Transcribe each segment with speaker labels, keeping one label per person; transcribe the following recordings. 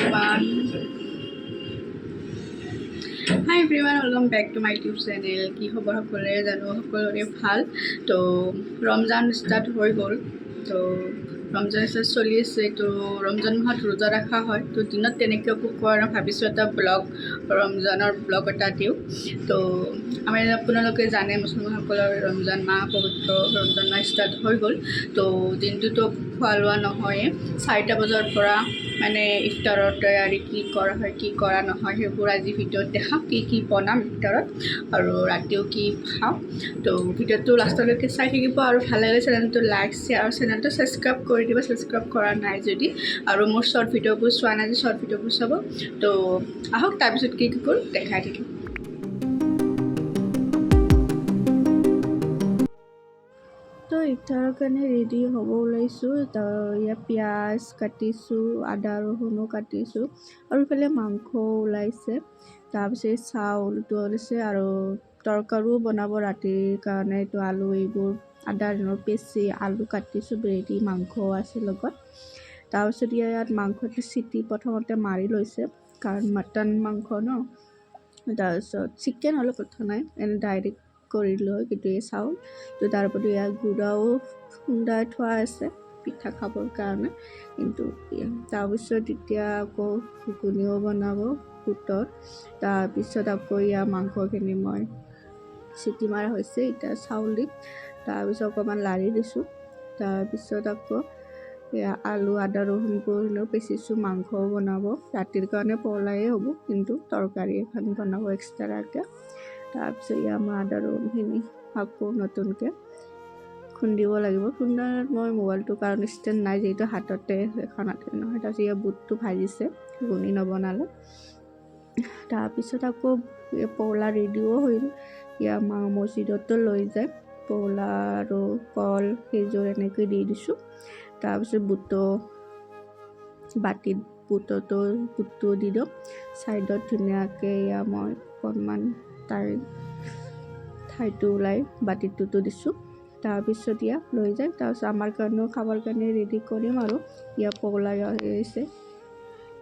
Speaker 1: Everyone, hi everyone, welcome back to my YouTube channel. কি খবৰ সকলোৰে? জানো সকলোৰে ভাল। তো ৰমজান ষ্টাৰ্ট হৈ গ'ল। তো ৰমজান ষ্টাৰ্ট চলি আছে। তো ৰমজান মাহত ৰোজা ৰখা হয়। তো দিনত তেনেকৈ একো খোৱা নাই, ভাবিছোঁ এটা ব্লগ, ৰমজানৰ ব্লগ এটা দিওঁ। তো আমি আপোনালোকে জানে, মুছলমানসকলৰ ৰমজান মাহ, পবিত্ৰ ৰমজান মাহ ষ্টাৰ্ট হৈ গ'ল। তো দিনটোতো খোৱা লোৱা নহয়ে। 4টা বজাৰ পৰা মানে ইফতাৰৰ তৈয়াৰী কি কৰা হয়, কি কৰা নহয়, সেইবোৰ আজি ভিডিঅ'ত দেখাম। কি কি বনাম ইফতাৰত আৰু ৰাতিও কি খাওঁ। তো ভিডিঅ'টো লাষ্টলৈকে চাই থাকিব আৰু ভাল লাগিলে চেনেলটো লাইক, শ্বেয়াৰ আৰু চেনেলটো ছাবস্ক্ৰাইব কৰি দিব, ছাবস্ক্ৰাইব কৰা নাই যদি। আৰু মোৰ শ্বৰ্ট ভিডিঅ'বোৰ চোৱা নাই যদি শ্বৰ্ট ভিডিঅ'বোৰ চাব। তো আহক, তাৰপিছত কি কি কৰোঁ দেখাই থাকিম।
Speaker 2: তো ইফতাৰৰ কাৰণে ৰেডি হ'ব ওলাইছোঁ। তো ইয়াত পিঁয়াজ কাটিছোঁ, আদা ৰহুনো কাটিছোঁ আৰু ইফালে মাংসও ওলাইছে। তাৰপিছত চাউলটো ওলাইছে আৰু তৰকাৰীও বনাব ৰাতিৰ কাৰণে। এইটো আলু, এইবোৰ আদা ৰহুন পিচি আলু কাটিছোঁ ৰেডি, মাংসও আছে লগত। তাৰপিছত ইয়াত মাংসটো চিটি প্ৰথমতে মাৰি লৈছে, কাৰণ মটন মাংস ন। তাৰপিছত চিকেন হ'লে কথা নাই, এনে ডাইৰেক্ট কৰি লয়। কিন্তু এই চাউল তো তাৰ উপৰি ইয়াৰ গুড়াও খুন্দাই থোৱা আছে পিঠা খাবৰ কাৰণে। কিন্তু তাৰপিছত এতিয়া আকৌ ঘুগুনিও বনাব বুটৰ। তাৰপিছত আকৌ ইয়াৰ মাংসখিনি মই চিটি মাৰা হৈছে, এতিয়া চাউল দিম। তাৰপিছত অকণমান লাৰি দিছোঁ। তাৰপিছত আকৌ এয়া আলু, আদা ৰহুনবোৰ পিচিছোঁ, মাংসও বনাব ৰাতিৰ কাৰণে। পলাই হ'ব, কিন্তু তৰকাৰী এখন বনাব এক্সট্ৰাকৈ। তাৰপিছত ইয়াৰ মই আদা ৰহুনখিনি আকৌ নতুনকৈ খুন্দিব লাগিব। খুন্দাত মই মোবাইলটো, কাৰণ ষ্টেণ্ড নাই যিহেতু, হাততে এখন হাতে নহয়। তাৰপিছত ইয়াৰ বুটটো ভাজিছে, ঘুগুনি নবনালে। তাৰপিছত আকৌ পৌলা ৰেডিও হ'ল। ইয়াৰ মা মছজিদতো লৈ যায়। পৌলা আৰু কল, খেজুৰ এনেকৈ দি দিছোঁ। তাৰপিছত বুটো বাতিত বুটটো দি দিওঁ ছাইডত ধুনীয়াকৈ। এয়া মই অকণমান তাৰ ঠাইটো ওলাই বাতিটোতো দিছোঁ। তাৰপিছত ইয়াক লৈ যায়। তাৰপিছত আমাৰ কাৰণেও খাবৰ কাৰণে ৰেডি কৰিম আৰু ইয়াক পৌলা হৈছে।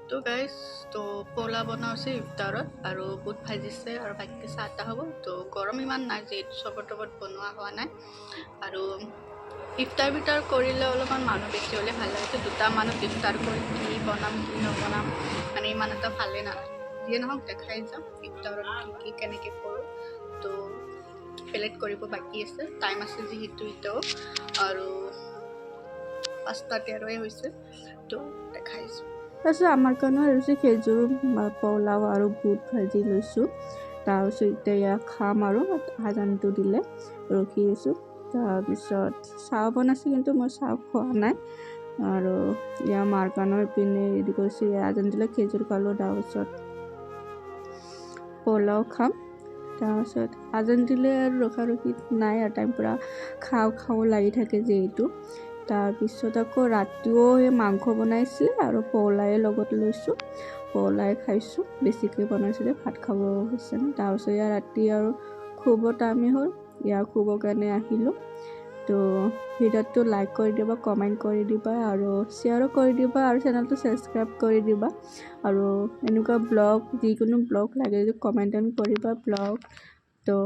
Speaker 1: তো গাইজ, তো পোলা বনাইছে ইফতাৰত আৰু বুট ভাজিছে আৰু বাকী চাহ তাহ হ'ব। তো গৰম ইমান নাই যিহেতু চবত তবত বনোৱা হোৱা নাই। আৰু ইফতাৰ বিতাৰ কৰিলে অলপমান মানুহ বেছি হ'লে ভাল লাগে। তো দুটা মানুহ ইফতাৰ কৰি কি বনাম, কি নবনাম, মানে ইমান এটা ভালেই নালাগে। যিয়ে নহওক, দেখাই যাম ইফতাৰত কি কি কেনেকৈ কৰোঁ। তো প্লেট কৰিব বাকী আছে, টাইম আছে যিহেতু এতিয়াও আৰু 5টা 13ই হৈছে। তো দেখাইছোঁ।
Speaker 2: তাৰপিছত আমাৰ কাৰণেও লৈছোঁ খেজুৰ, পোলাও আৰু বুট ভাজি লৈছোঁ। তাৰপিছত এতিয়া ইয়াক খাম আৰু আজানটো দিলে ৰখি আছোঁ। তাৰপিছত চাহ বনাইছোঁ, কিন্তু মই চাহ খোৱা নাই। আৰু ইয়াৰ মাৰ কাৰণেও ইপিনে ৰেডি কৰিছোঁ। ইয়াৰ আজান দিলে খেজুৰ খালোঁ, তাৰপিছত পোলাও খাম। তাৰপিছত আজান দিলে আৰু ৰখা ৰখি নাই আৰু টাইম পূৰা খাওঁ খাওঁ লাগি থাকে যিহেতু। তাৰপিছত আকৌ ৰাতিও সেই মাংস বনাইছিলে আৰু পৌলাই লগত লৈছোঁ, পৌলাই খাইছোঁ। বেছিকৈ বনাইছিলে, ভাত খাব হৈছে ন। তাৰপিছত ইয়াৰ ৰাতি আৰু শুব টাইমেই হ'ল, ইয়াৰ শুবৰ কাৰণে আহিলোঁ। তো ভিডিঅ'টো লাইক কৰি দিবা, কমেণ্ট কৰি দিবা আৰু শ্বেয়াৰো কৰি দিবা আৰু চেনেলটো ছাবস্ক্ৰাইব কৰি দিবা। আৰু এনেকুৱা ব্লগ, যিকোনো ব্লগ লাগে যদি কমেণ্ট কৰিবা ব্লগ। তো